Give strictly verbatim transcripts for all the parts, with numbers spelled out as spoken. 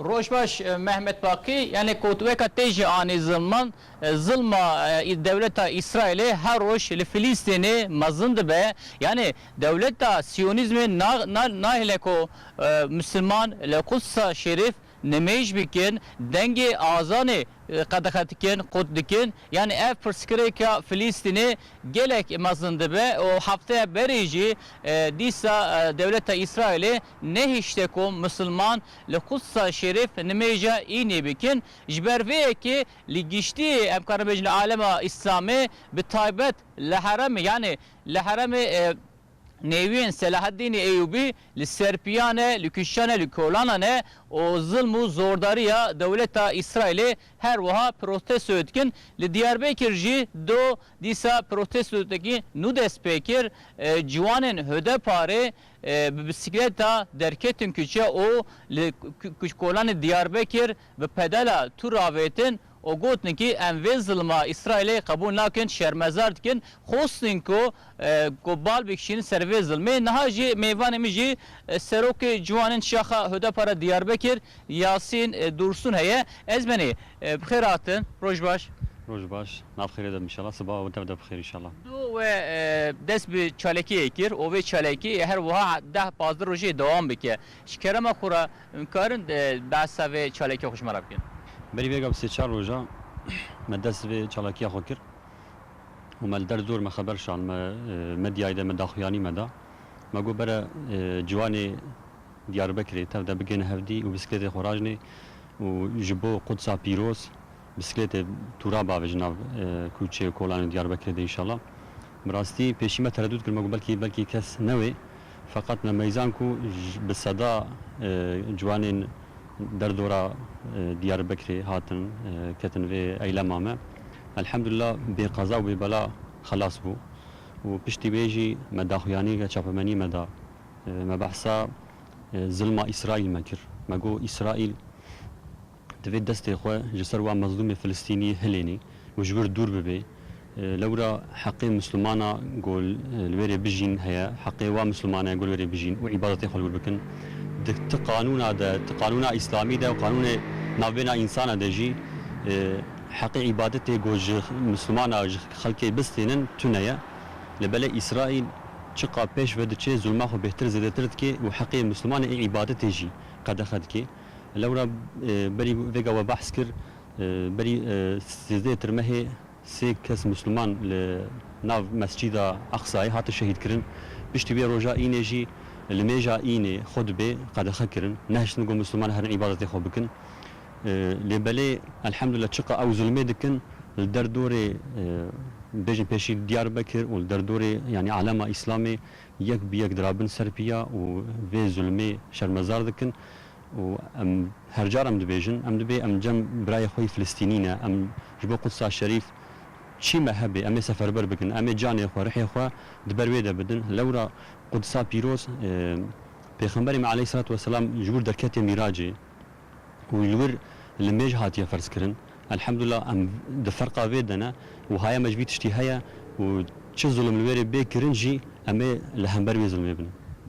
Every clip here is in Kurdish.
Roj baş, e, Mehmet Baqî. Yanî ku weka tê jî anî zilman, e, zilma, e, dewleta Îsraîlê her roj li Filîstînê mezin dibe. Yanî dewleta Siyonîzmê na-, na-, nahêle ku, e, Misilman li Qudsa Şerîf nimêj bikin, dengê azanê, e, qedexe dikin, qut dikin. Yanî ev pirsgirêka Filîstînê gelek mezin dibe û hefteya berê jî, e, dîsa, e, dewleta Îsraîlê nehişte ku misilman li Qudsa Şerîf nimêja înê bikin. Ji ber vê yekê li giştî, em karin bêjin, li alema Îslamê, bi taybet li heremê, yanî li heremê, e, Nêwiyên Selaheddînê Eyûbî li Serpiyan e, li Kuşan e, li Kolanan e û zilm û zordariya dewleta Îsraîlê her wiha protestoyê dikin. Li Diyarbekir jî do dîsa protestoyekî nû dest pê kir. E, ciwanên Hudeparê, e, bi bisikleta derketin kuçe û li ku-, ku-, kolanê Diyarbekir bi pedala tûr avêtin û gotin ki em vê zilma Îsraîlê qebûl nakin, şermezar dikin. Xwestin ku, e, ku bal bikişînin ser vê zilmê. Niha jî mêvanê min jî, e, serokê ciwanên şaxa Hudepara Diyarbekir, Yasîn, e, Dursun heye. Ez benê, e, bi xêr hatin. Roj baş. Roj baş. Nav xêrê de inşallah. Sibaha we tev de bi xêr inşallah. Do we, e, dest bi çalekiyê kir û vê çalekî her wiha deh pazdeh rojê dewam bike. Ji kerema xwe re em karin, e, behsa vê çalakî xwe ji me re bikin? Berî vêga bi sê çar roja me dest vê çalakiya xwe kir û me li derdor me xeber şand, me, e, medyayê de me daxuyanî me da. Me got bere, e, ciwanê Diyarbekirê tev de bigihine hevdî û bisikletê xwe rajinê û ji bo Qudsa pîroz bisikletê tûra bavêjin nav, e, kûçê û kolanê Diyarbekirê de înşallah. Bi rastî pêşî me teredût kir, me got belkî, belkî kes newê. Feqet me meyzan ku ji, bi seda, e, ciwanên derdora, e, Diyarbekirê hatin, e, ketin vê eylema me. Elhamdulillah bê qeza û bê bela xelas bû. Û piştî wê jî me daxuyanî ve çapemenî me da. E, me behsa, e, zilma Îsraîl me kir. Me got Îsraîl divê destê xwe ji ser wan mezlûmê Filistînî hilênî û ji wir dûr bibê. E, lewra heqê Mislimana ku li wêrê bijîn heye, heqê wan Mislimana ye ku li wêrê bijîn û îbadetê xwe li wir bikin. Di ti qanûna de, ti qanûna Îslamî de û qanûnê navbêna însana de jî, e, heqê îbadetê ku ji Mislimana, ji xelkê bistênin tune ye. Lê belê Îsraîl çiqa pêş ve diçe, zulma xwe bêhtir zêdetir dike û heqê Mislimanê ê îbadetê jî qedexe dike. Lewra, e, berî vêga we behs kir, e, berî, e, sêzdeh Tirmehê sê kes Misliman li nav Mescîda Aqsayê hatin şehîd kirin. Piştî vê roja înê jî li mêja înê xutbê qedexe kirin. Nehiştin ku Misliman herin îbadetê xwe bikin. E, lê belê elhamdulillah çiqa ew zulmê dikin li derdorê, e, bêjin pêşî Diyarbekir û li derdorê, yanî alema Îslamê yek bi yek dirabin ser piya û vê zulmê şermezar dikin. Û em her car em dibêjin, em dibê em cem birayê xwe yê Filistînî ne, em ji bo Qudsa Şerîf çî me hebe, em ê seferber bikin, em ê canê xwe, rihê xwe di ber wê de bidin. Lewra Qudsa pîroz, e, Pêxemberê me aleyhisselatu vesselam ji wir derketiye mîracê û li wir li mêj hatiye ferzkirin. Elhamdulillah em di ferqa vê de ne û haya me ji vî tiştî heye û çi zulm li wêrê bê kirin jî em ê li hember wê zulmê bin.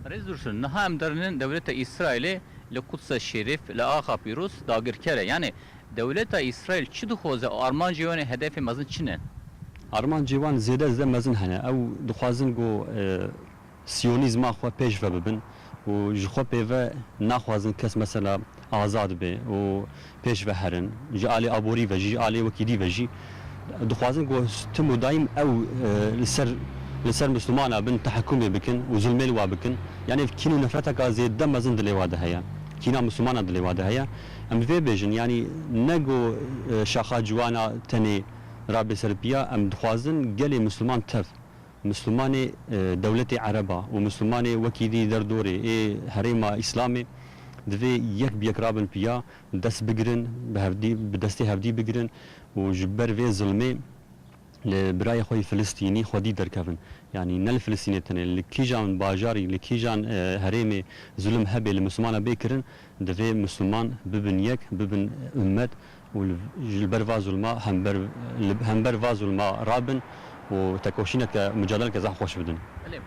Rêz Dursun, niha em derinin dewleta Îsraîlê li Qudsa Şerîf, li Axa Pîroz dagirker e. Yanî dewleta Îsraîl çi dixwaze û armancê wan ê hedefê mezin çi ne? Armancê wan zêde zêde mezin hene. Ew dixwazin ku, e, Siyonîzma xwe pêş ve bibin û ji xwe pê ve naxwazin kes mesela azad be û pêş ve herin. Ji alê aborî ve jî, ji alê wekî dî ve jî dixwazin ku tim û daîm ew, e, li ser, li ser Mislimana bin, tehekumê bikin û zulmê li wa bikin. Yanî kîn û nefreteka zêde mezin dilê wa de heye. Kîna Mislimana dilê wa de heye. Em vê bêjin, yanî ne ku, e, şaxa ciwana tenê rabe ser piya, em dixwazin gelê Misliman tev Mislimanê, e, dewletê Ereba û Mislimanê wekî dî derdorê ê herêma Îslamê divê yek bi yek rabin piya, dest bigirin, bi hevdî, bi destê hevdî bigirin û ji ber vê zilmê li birayê xwe yê Filistînî xwedî derkevin. Yanî ne li Filistînê tenê, li kîjan bajarî, li kîjan, e, herêmê zulm hebe li Mislimana bê kirin, divê Misliman bibin yek, bibin ummet û li, ji li ber va zulma hember, li hember va zulma rabin û tekoşîneke, mucadeleke zehf xweş bidin. Belê.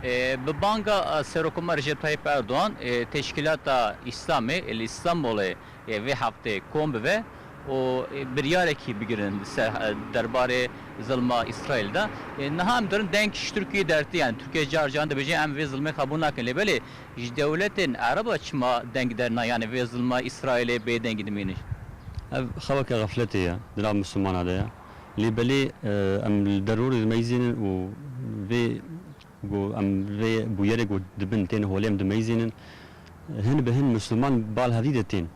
E, bi banga, e, Serokkomar Recep Tayyip Erdogan, e, Teşkilata Îslamê, e, li Îstanbulê, e, vê heftê kom bibe û, e, biryarekî bigirin ser, e, derbarê zilma Îsraîl de. E, niha em dirin deng ji Tirkiyê dertî, yani Tirkiye car caran dibêje em vê zilmê qebûl nakin. Lê belê ji dewletên Ereba çima deng derna, yani vê zilma Îsraîlê bêdengî dimînin? Ev xeweke xefletê ye, di nav Mislimana de ye. Lê belê, e, em li derorê dimeyzînin û vê ku em vê bûyerê ku dibin tên holê em dimeyzînin, hin bi hin Misliman bal hevdî de tên.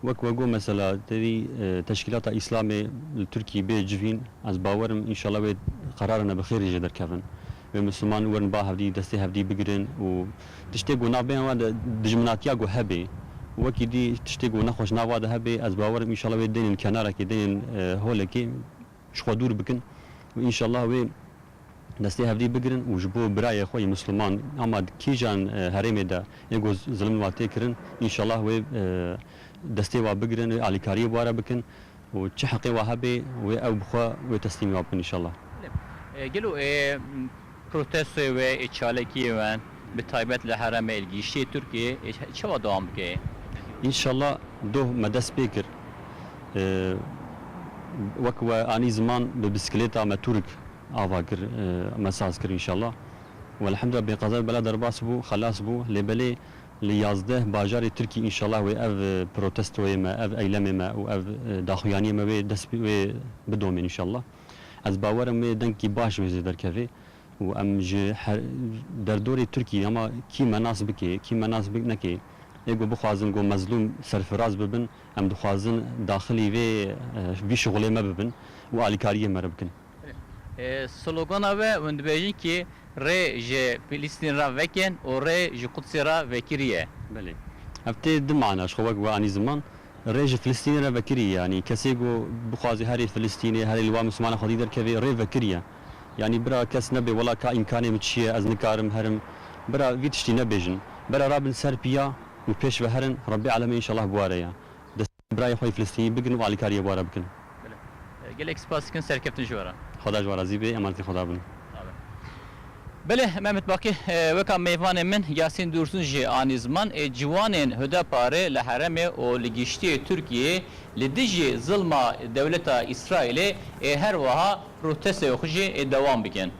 Wek we got mesela, tevî, e, Teşkilata Îslamê li Tirkî bê civîn, ez bawer im, înşallah wê qerarine bi xêrî jê derkevin. Wê Misliman werin ba hevdî, destê hevdî bigirin û tiştê ku navbeyên wan de dijminatiya ku hebê, wekî dî tiştê ku nexweş nava de hebê, ez bawer im, înşallah wê dênin kenarekê, dênin, e, holekê ji xwe dûr bikin û înşallah wê destê hevdî bigirin û ji bo birayê xwe yê Misliman, ama di kîjan, e, herêmê de ê ku zilim wa tê kirin, înşallah wê, e, destê wa bigirin, wê alîkariyê bi wa re bikin û çi heqê wa hebe, wê ew bi xwe wê teslîmî wa bikin înşallah. E, gelo, e, protestoyê we, ê çalakiyê we, bi taybet li herêmê, li giştê Tirkiyê, ê çawa dewam bike? Înşallah doh me dest pê kir. E, wek we anî ziman bi bisikilêta me Turk ava kir, e, me saz kir înşallah. Welhamdulillah bê qeza bela derbas bû, xelas bû. Lê belê li yazdeh bajarê Tirkî înşallah wê ev, e, protestoyê me, ev eylemê me û ev, e, daxuyaniyê me wê dest pê, wê bidomên înşallah. Ez bawer im wê dengkî baş wê zê derkevê. û em ji her derdorê Tirkiyê, ama kî me nas bike, kî me nas bik-, neke, ê ku bixwazin ku mezlûm serfiraz bibin, em dixwazin daxilî vê, e, vî şixulê me bibin û alîkariyê me re bikin. E, slogana we, hûn dibêjin ki rê ji Filistîn re vekin û rê ji Qudsê re vekirî ye. Belê. Ev tê di mana ji xwe wek we anî ziman. Rê ji Filistînê re vekirî, yanî kesê ku bixwazê herê Filistînê, herê li wan Mislimana xwedî derkevê, rê vekiriye. Yanî bira kes nebe, wela ka îmkanê min çi ye, ez nikarim herim. Bira vî tiştî nebêjin. Bira rabin ser piya û pêş ve herin, Rebbê Alemê înşallah bi wa re ye. Destê birayê xwe yê Filistînî bigrin û alîkariyê bi wa re bikin. Belê. E, gelek spas dikin, serkeftin ji we re. Xweda ji we razî be, emanetê Xweda bin. Belê, Mehmet Bakî, e, weka mêvanê min Yasîn Dursun jî anî ziman, ê ciwanên Hudeparê li herêmê û li giştiyê Tirkiyeyê li dijî zilma dewleta Îsraîlê ê her wiha protesteyê xwe jî ê dewam bikin.